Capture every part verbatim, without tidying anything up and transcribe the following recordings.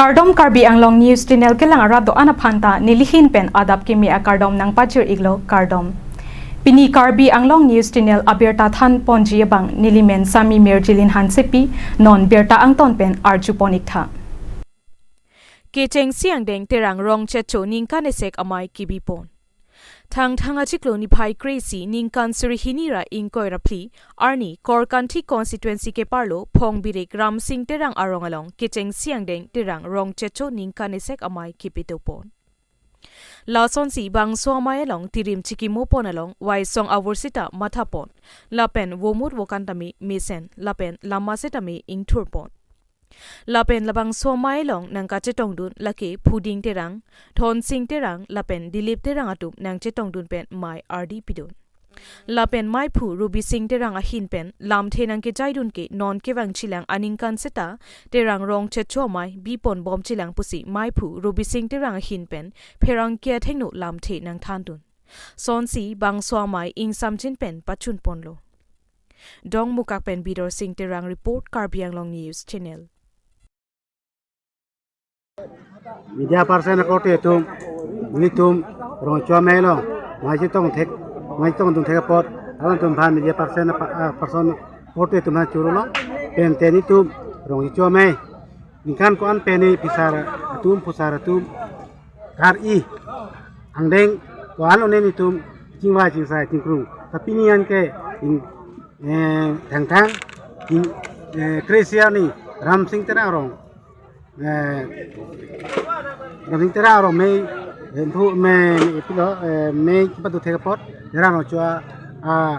Kardom, Karbi Anglong News Channel kelang arat do-an aphan ta nelihin pen adap kimi akardom nangpajir iklo, kardom. Pini Karbi Anglong News Channel abirta than ponji abang nelimen Sami Mirjilin Hansepi, non birta angton pen arju pon iktha. Kechengsi angdeng Terang Rongchecho ningkan esek amei kebi pon. Thangthang achiklo niphai kre-isi ningkan suri hini ra ingkoi ra phli arni Korkanthi constituency keparlo Phongbirik Ramsing Terang arong along kechengsi angdeng Terang Rongchecho ningkan esek amei kepi do pon. Lasonsi bangso amei along tirim chikimo pon along vaisong avur sita matha pon. Lapen vomut vokan tame mesen, lapen lama sitame ingthur pon. Lapen labangso amei along nangkachetongdun lake Phuding Terang, Thonsing Terang, lapen Dilip Terang atum nangchetongdun pen mei ardi pidun. Lapen meiphu Rubising Terang ahin pen lamthe nangkejaidun ke non kevangjilang aningkan sita Terang Rongchecho amei bipon bomjilang pusi meiphu Rubising Terang ahin pen pherangke athengno lamthe nangthandun. Sonsi bangso amei ingsamjin pen pachun ponlo. Dongmukak pen Bidorsing Terang report, Karbi Anglong News Channel. Media person akorte atum, nelitum Rongchecho amei along mei chetong thek, mei chetongdun thek apot, alanglitum aphan media person apa, ah, person akorte atum aphan choro lo, pen te nelitum Rongchecho amei ningkan ko-an pen ne phisar atum, phusar atum kar-i angdeng ko-an lo ne nelitum chingvai chingsai chingkrung. Tapi pini an ke in, eh, Thangthang in, eh, kre-isi arni Ramsing Terang arong, eh, Ramsing Terang arong mei, eh, phu mei, mei pilo, eh, mei kepadu thek apot Terang Rongchecho, ah,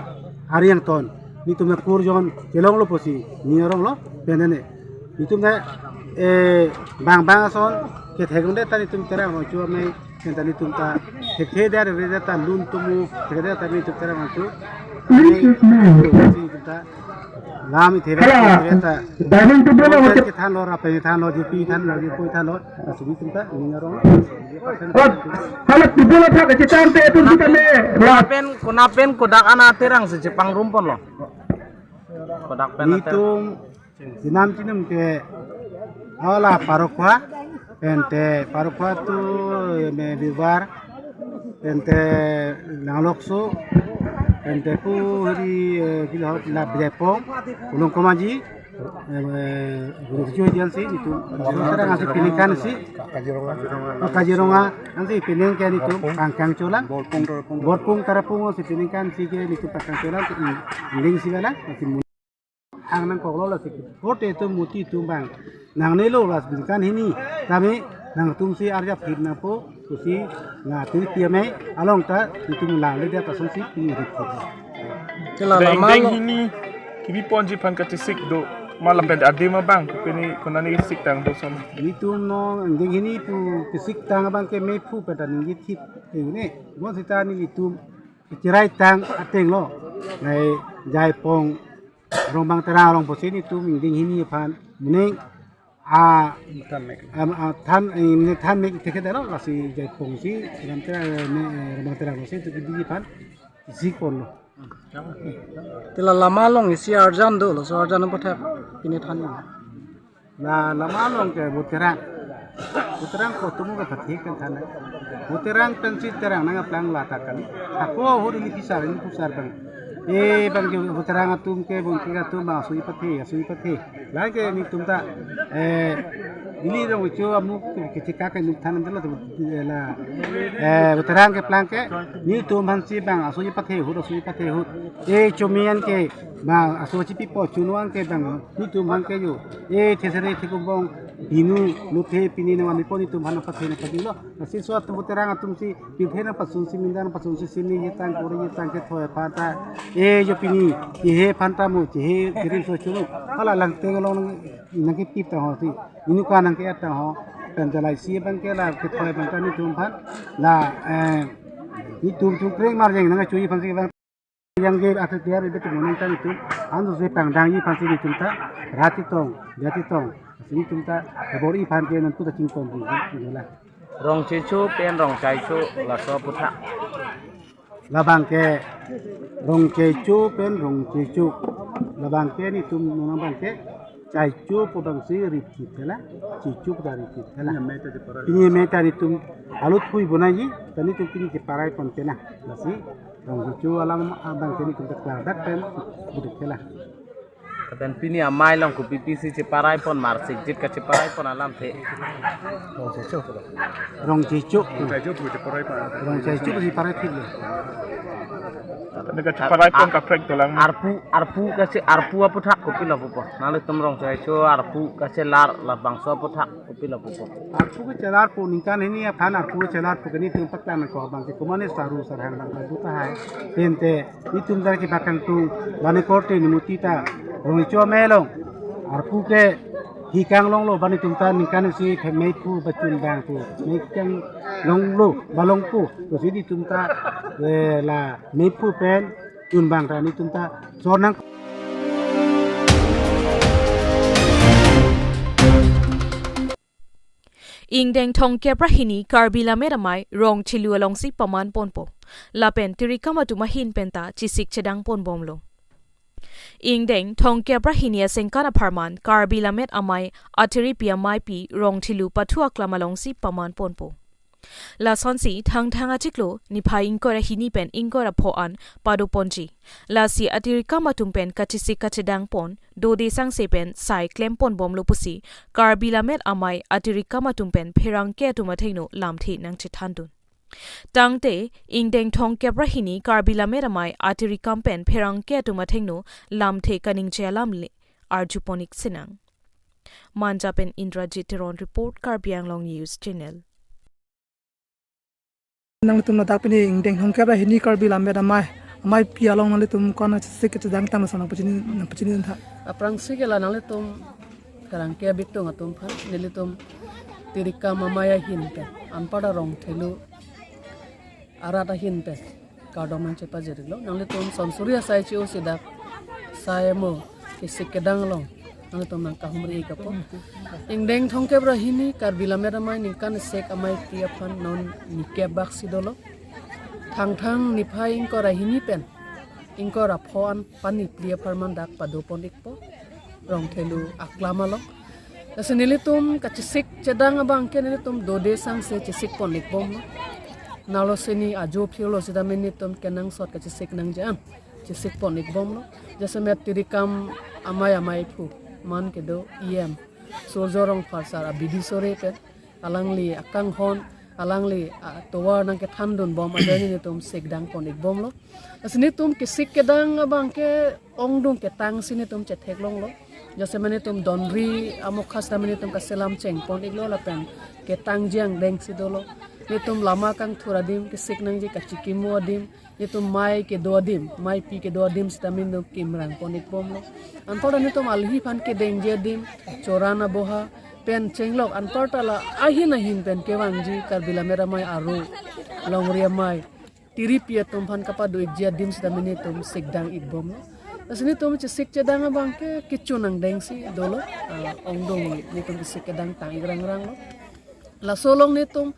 ari angton nelitum na kurjon kelong lo pusi ning arong lo, pen ne nelitum na, eh, bang bang ason kethek un-e ta nelitum Terang Rongchecho amei, pen ta nelitum ta thekthe det, re det ta lun tumu thekthe det ta nelitum Terang Rongchecho amei, nelitum ta lam ithe ba, ithe ba ta dining table lo, hotel kethan lo, rape kethan lo, jipi than lo, jipi than lo, asini nelitum ta ning arong. Hala table athak kachethan te atum sitame. Kona pen, kona pen kodak an a Terang si chepangrum ponlo? Kodak pen a Terang. Nelitum chenam chenam ke hala Parokpha, pen te Parokpha tu me Bibar, pen te Langlokso, pen te pu hari, eh, kilo la Bidepong, Ulong Komaji, eh, Guru Kejoi Dian si, nelitum Terang ansi peningkan si, Kajirong ansi peningkan nelitum kangkang cholang, Borpung Tarapung ansi peningkan si ke nelitum kangkang cholang, ning si bala, ansi ang nangkoklo lasi korte atum muti atum bang nangnelo, lasi ningkan hini tame nangtum si arjap hip nangpo pusi nangtum P M A along ta nelitum langledet asonsi pini hip. Te la lama angdeng lo hini kebi ponji aphan kachesik do ma lapen adim abang pini konane kesiktang do son? Nelitum non angdeng hini pu kesiktang abang ke meiphu pen ta ningje thip ke ne. Bonsita nelitum kechiraitang ateng lo. Nai Jaipong Rongbang Terang arong pusi nelitum angdeng hini aphan moning a, a, than, eh, ne than mek thekthedet lo, lasi Jaipong si, Rongbang Terang, eh, ne, eh, Rongbang Terang lo si, tu kidi aphan isi ponlo. Te la lama along isi arjan do, laso arjan apathak pini than. La lama along ke Voterang, Voterang ko tumu ke pathik kan than. Voterang pensi Terang nangkeplang la ta kan. Ako hur ili kisar, ili kusar bang. Eh, bang ke Voterang atum ke, bang ke atum bang asui pathe, asui pathe. Lake nelitum ta, eh, ili Rongchecho amuk ke chika ke nelitum than dela tu, eh, la, eh, Voterang keplang ke nelitum aphansi bang asui pathe ahut, asui pathe ahut. Eh, chomian ke bang asui chipipo, chunuan ke bang nelitum aphan ke yo. Eh, thesere thekumbong, binu, luthe, pini nang ami pon nelitum aphan pathe nangpadinglo. Lasi so atum Voterang atum si, pinthe nangpasun si, mindan nangpasun si, sini yetang, kori yetang kethoi aphan ta. Eh, yo pini, chehe aphan ta mo, chehe, cherim so chulu. Hala langteng along nangkepip tang ho si. Inut ko nangke-et tang ho. Pen jalai si abang ke la, kethoi abang ta nelitum aphan. La, eh, nelitum chungkreng marjeng nangkachui aphansi abang. Yang ke akhir dia itu moning ta nelitum. Andu si pangdangji aphansi nelitum ta. Rat chetong, dia chetong. Nelitum ta, kabor-i aphan ke nangtum ta chingpon di, di, di la. Rongchecho pen Rongchaicho laso aputhak. Labang ke Rongchecho pen Rongchecho. Labang ke nelitum nonang abang ke Chaicho pu abangsi rip thip thela, chicho pu ta rip thip thela. Pini amei ta cheparai. Pini amei ta netum alut hui bonai ji, ta netum pini cheparai pon thela. Lasi, rongchaicho alam abangke netum ta klardak pen, buduk thela. Lapen pini amei along kopi pisi cheparai pon, mar sikjit kacheparai pon alamthe. Rongchaicho pu. Rongchaicho. Rongchaicho pu cheparai pon. Rongchaicho pu cheparai thiplo. Neka cheparai pon kaprek dolang. Arpu, arpu kache, arpu aputhak kopilo pupo. Nanglitum rongchaicho arpu kachelar labangso aputhak kopilo pupo. Arpu kachelar pu ningkan hini aphan arpu kachelar pu ke netum paklang ko abangke komatne saru sarhan abang ta tahai. Tangte netum ta kepakangtung bani korte nimuti ta rongchaicho amei along arpu ke hikang longlo, bani netum ta ningkan isi phe mei phu bachun bang phu mei kang longlo, balong phu. Lasi netum ta, eh, la mei phu pen chun bang ta netum ta chor nang. Ingdeng thomkep ra hini Karbi Lammet Amei Rongthelu alongsi paman ponpo. Lapen tirikam atum ahin penta chesik chedang ponbomlo. Ingdeng thomkep ra hini asengkan apharman Karbi Lammet Amei atiripi ameipi Rongthelu pathu aklam alongsi paman ponpo. Lasonsi Thangthang achiklo niphai ingkoi ra hini pen ingkoi ra pho an pado ponji. Lasi atirikam atum pen kachesik kachedang pon dode sangse pen sai klem ponbomlo pusi Karbi Lammet Amei atirikam atum pen pherangke atum athengno lamthe nangchethandun. Tangte ingdeng thomkep ra hini Karbi Lammet Amei atirikam pen pherangke atum athengno lamthe kaningje alam le arju pon-ik sinang. Manja pen Indrajit Teron report, Karbi Anglong News Channel. Nanglitum ladak pini ingdeng thomkep ra hini Karbi Lammet Amei, ameipi along nanglitum ko-an chesik kachedang tang lason nangpachini, nangpachini tha. Aphrangsi ke la nanglitum pherangke abitung atum aphan, nelitum tirikam amei ahin pen, anparta Rongthelu arat ahin pen kardom nangchepajirlo. Nanglitum son suri asai che-o si dak sai amo kesik kedang along nanglitum nangkahumri-ik apot. Ingdeng thomkep ra hini Karbi Lammet Amei ningkan sek ameipi aphan non nikep bak si dolo. Thangthang niphai ingkoi ra hini pen ingkoi ra pho an pani phli apharman dak pado pon-ikpo Rongthelu aklam along. Lasi nelitum kachesik chedang abangke nelitum dode sangse chesik pon-ikbomlo. Nalo seni ajo phirlo sitame netum kenangsot kachesik nangji an chesik pon-ikbomlo. Jasemet tirikam amei ameiphu man kedo E M Surjo Rongphar sir abidi sore pen alangli akanghon, alangli atovar nangkethandunbom ajoine netum sikdang pon-ikbomlo. Lasi netum kesik kedang abangke ongdung ketang si netum chetheklonglo. Jasemet netum donri amokha sitame netum kaselam cheng pon-iklo lapen ketangji angdeng si dolo. Netum lama kangthur adim, kesik nangji kachikimo adim, netum mei kedo adim, meipi kedo adim sitame netum kimrang pon-ikbomlo. Anparta netum alhi aphan kedengji adim, choran aboha pen chenglok anparta la ahin ahin pen kevangji Karbi Lammet Amei aro, longri amei, tiripi atum aphan kapado-ikji adim sitame netum sikdang-ikbomlo. Lasi netum chesik chedang abangke kechun angdeng si dolo, ah, ongdung netum kesik kedang tang-ik rangranglo. Laso along netum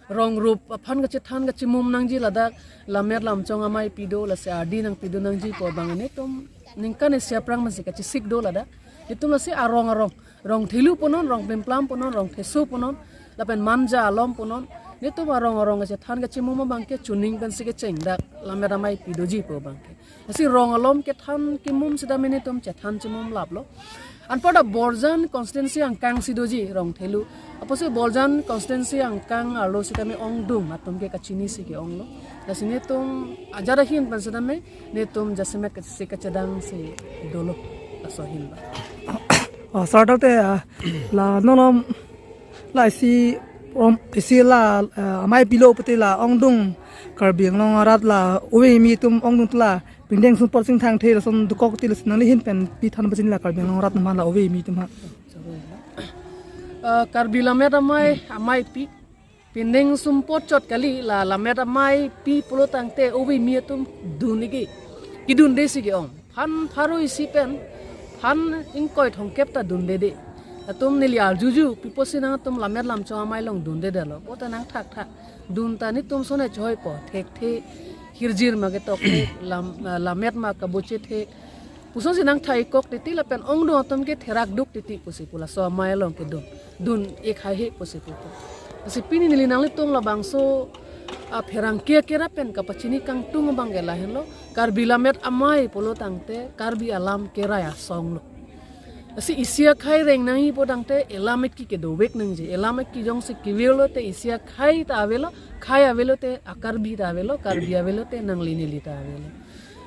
rong rup aphan kachethan kachimum nangji ladak Lammet Lamchong ameipi do, lasi ardi nangpido nangji pu abang netum ningkan isi aphrang masi kachesik do ladak. Netum lasi arong arong, Rongthelu punon, Rongplimplam punon, Rongtheso punon, lapen Manja alom punon, netum arong arong kachethan kachimum abangke chuning pensi kecheng dak Lammet Ameipi doji pu abangke. Lasi rong alom kethan kimum sitame netum chethan chimum laplo. Anparta Borjan constituency angkang si doji Rongthelu. Apotsi Borjan constituency angkang arlo sitame ongdung atum ke kachini si ke-onglo. Lasi netum ajat ahin pen sitame netum jasemet kachesik kachedang si dolo. Laso ahin ba. Oh, sir, tangte, ah, la non alom la isi, um, isi la, ah, ameipi lo pute la ongdung Karbi Anglong arat la ove kimi atum ongdung te la pindeng sumpot singthangthe lason dokok te, lasi nangli ahin pen pi than pachini la Karbi Anglong arat atum aphan la ove kimi atum aphan. Ah, Karbi Lammet Amei, ameipi pindeng sumpot chot kali, la Lammet Ameipi pulo tangte ove kimi atum dun-ikji, kedunde si ke-ong. Phan pharo isi pen phan ingkoi thomkep ta dundede. Latum neli arjuju, pi apotsi nangtum Lammet Lamchong amei along dundedetlo. Bo ta nangthakthak. Dun ta netum sone choipo, thekthe, hirjir ma ketok thek, lam, ah, lammet ma kaboche thek, Puson si nang thaikok titi lapen ongdung atum ke therak duk titi pusi pu laso amei along kedun. Dun-ik haihe pusi pu. Lasi pini neli nanglitum labangso apherangke kerap pen kapachini kangtung abang ke lahenlo. Karbi Lammet Amei pulo tangte Karbi alam kerai asong lo. Lasi isi akhei reng nangji pu tangte elam eki kedovek nangji. Elam eki jongsi kevir lote isi akhei ta avelo, khei avelo te a-Karbi ta avelo, Karbi avelo te nangli neli ta avelo.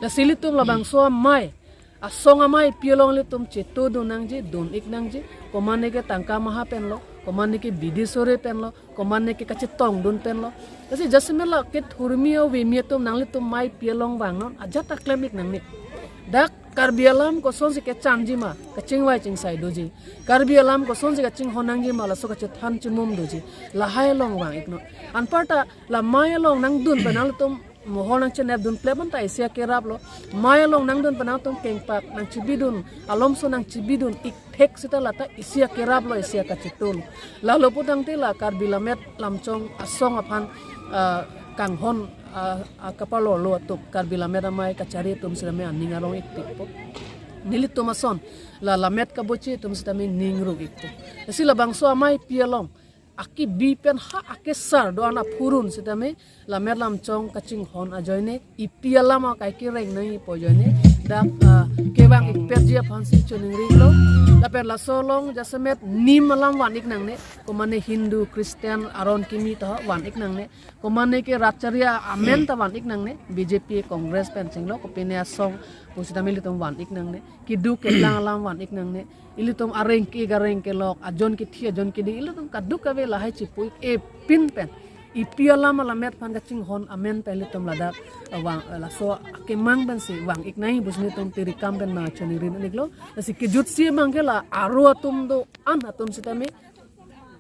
Lasi ilitum labangso amei, asong amei pi along ilitum chetodun nangji, dun-ik nangji, komane ke tangka maha penlo, komane ke bidi sore penlo, komane ke kachetongdun penlo. Lasi jasemet la kethurmi o vemi atum nanglitum amei pi along vangnon, ajat ta klem-ik nangne. Dak Karbi alam kosonsi kechanji ma, kachingvai chingsai doji. Karbi alam kosonsi kachinghon nangji ma, laso kachethan chimum doji. Lahai along vang-iknon. Anparta la amei along nangdun pen nanglitum mohor nangchenep dun plep anta isi akerap lo. Amei along nangdun pen nangtum kengpak nangchibidun, alomso nangchibidun-ik thek seta lata isi akerap lo, isi akacheto lo. Lalo pu tangte la Karbi Lammet Lamchong asong aphan, ah, kanghon, ah, ah, kapalolo atum, Karbi Lammet Amei kachari atum sitame aning arong-ikpikpo. Nelitum ason la lammet kabochi atum sitame ning ruk-ikpo. Lasi labangso amei pi along akibi pen ha akesar do-an aphurun sitame Lammet Lamchong kachinghon ajoine, ipi alam akai kereng nangji pu ajoine dak, ah, kevang-ikpetji aphansi choningrilo. Lapen laso along jasemet nim alam van-ik nangne, komane Hindu, Christian, aron kimi ta van-ik nangne, komane ke rat chari amen ta van-ik nangne, B J P, Congress pen chenglo, kopine asong pusitame ilitum van-ik nangne, keduk ketlang alam van-ik nangne, ilitum areng ke gareng kelok, ajon kethi ajon keding, ilitum kadokave lahai chipu-ik epin pen ipi alam alammet aphan kachinghon amen pen ilitum ladak, eh, vang, eh, laso akemang pensi vang-ik nangji pusi nelitum tirikam pen nangchoningri-iklo. Lasi kejutsi abang ke la aro atum do-an atum sitame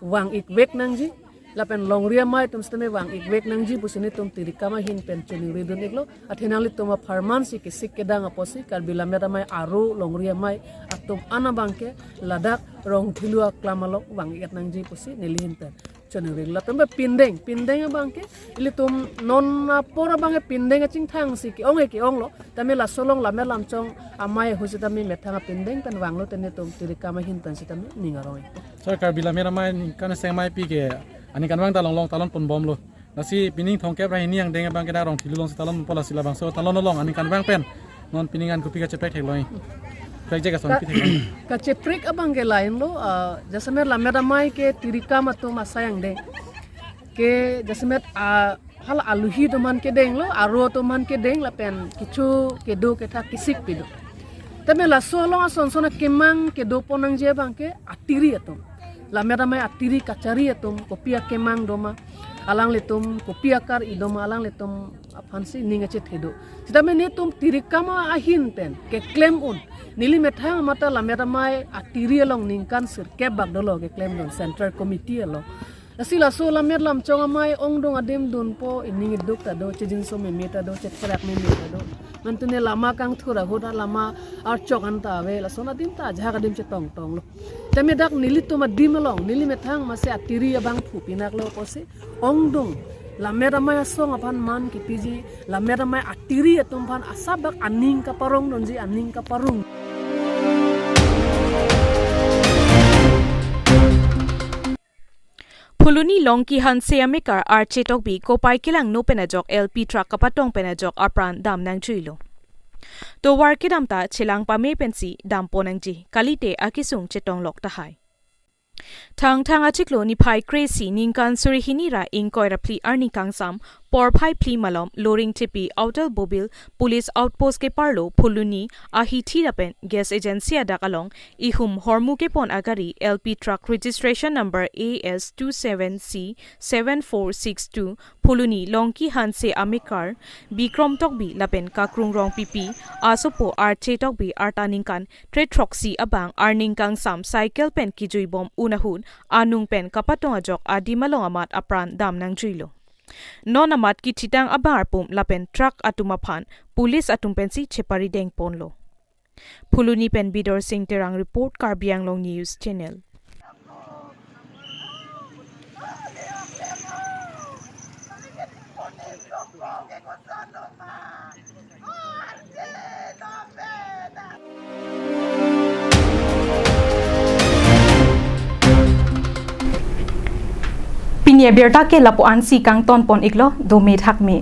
vang-ikvek nangji, lapen longri amei atum sitame vang-ikvek nangji pusi nelitum tirikam ahin pen choningridun-iklo. Athe nanglitum apharman si kesik kedang apotsi Karbi Lammet Amei aro longri amei atum an abang ke ladak Rongthelu aklam along vang-ik nangji pusi neli ahin pen choningri. Lapen ba pindeng, pindeng abang ke ilitum non apor abang ke pindeng achingthang si ke-ong ke-ong lo. Tame laso along Lammet Lamchong Amei ahut sitame methang apindeng pen vanglo te nelitum tirikam ahin pen sitame ning arong-ik. Sir, Karbi Lammet Amei ningkan seng amei pi ke aningkanvang ta longlong talon ponbomlo. Lasi pining thomkep ra hini angdeng abang ke dak Rongthelu alongsi talon ponpo, lasi labangso talon along aningkanvang pen non pining an kopi kacheprek theklong? Prek je kason Ka-, pi theklong? Kacheprek abang ke lahenlo, ah, jasemet Lammet Amei ke tirikam atum asai angdeng. Ke jasemet, ah, hala aluhi atum aphan kedenglo, aro atum aphan kedeng lapen kecho kedo kethak kesik pido. Tame laso along asonson akemang kedopon nangji abang ke atiri atum. Lammet Amei atiri kachari atum kopi akemang doma, alanglitum kopi akar-i doma, alanglitum aphansi ning achethe do. Sitame nelitum tirikam ahin pen keklem un. Neli methang mate Lammet Amei atiri along ningkan sirkep bak dolo keklemdun Central Committee along. Lasi laso Lammet Lamchong Amei ongdung adim dunpo, ining iduk ta do, chejinso meme ta do, chetherak meme ta do. Mantune lama kangthur ahut lama archok anta ave, lason adim ta ajahak adim chetongtonglo. Tame dak nelitum adim along, neli methang masi atiri abang phu pinaklo pusi ongdung Lammet Amei asong aphan man kipiji, Lammet Amei atiri atum aphan asap bak aning kaparongdunji, aning kaparong. Phuloni Longki Hanse amekar Arche Tokbi kopai kelangno pen ajok L P truck kapatong pen ajok apran dam nangjuilo. Tovar kedam ta chelang pame pensi dampon nangji, kalite akesung chetonglok tahai. Thangthang achiklo niphai kre-isi ningkan suri hini ra ingkoi ra phli arni kangsam porphai phli malom Loringthepi Outer Bobil Police Outpost keparlo Phuloni ahithi lapen gas agency adak along ihum hormu kepon agari L P truck registration number A S two seven C seven four six two Phuloni Longki Hanse amekar Bikrom Tokbi lapen Kakrung Rongpipi asopo Arche Tokbi arta ningkan kre throksi abang arning kangsam cycle pen kijuibom un ahut anung pen kapatong ajok adim along amat apran dam nangjuilo. Non amat kithitang abang arpum lapen truck atum aphan police atum pensi cheparideng ponlo. Phuloni pen Bidor Sing Terang report, Karbi Anglong News Channel. Pini abirta ke lapu-an si kangton pon iklo, dome thakme.